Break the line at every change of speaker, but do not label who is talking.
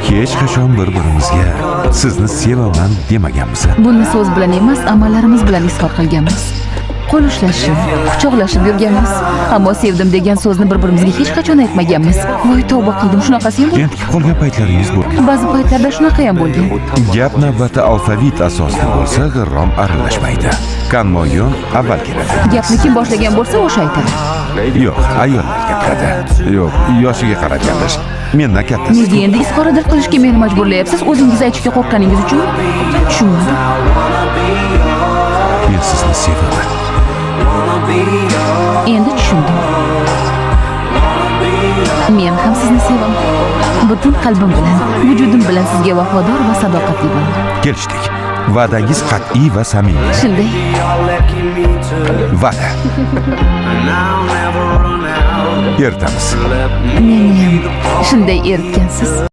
Hech qachon bir-birimizga "Sizni sevaman" demaganmiz.
Buni so'z bilan emas, amallarimiz bilan izhor qilganmiz. Qo'l ushlashib, quchoqlashib yurganmiz. Ammo "sevdim" degan so'zni bir-birimizga hech qachon aytmaganmiz. Voy, tavba qildim, shunaqasi ham bo'lgan.
Entikib qolgan paytlaringiz bo'lgan.
Ba'zi paytlarda shunaqa ham bo'lgan.
Gap navbati alfavit asosida bo'lsa, g'irrom aralashmaydi. Kanmoyon avval keladi.
Gapni kim boshlagan bo'lsa, o'sha aytadi.
Yo'q, ayollar gapiradi. Yo'q, yoshiga qarab gapirish. Mendan kattasiz.
Nega endi izhori dil qilishga meni majburlayapsiz? O'zingiz aytishga qo'rqqaningiz uchunmi? Tushunmadim.
Men sizni sevaman.
Endi tushundim. Men ham sizni sevaman. Butun qalbim bilan, vujudim bilan sizga vafodor va sadoqatli bo'laman.
Kelishdik. Va'dangiz qat'iy va samimiy.
Shunday.
Va'da. Eritamiz.
Meni ham shunday eritgansiz.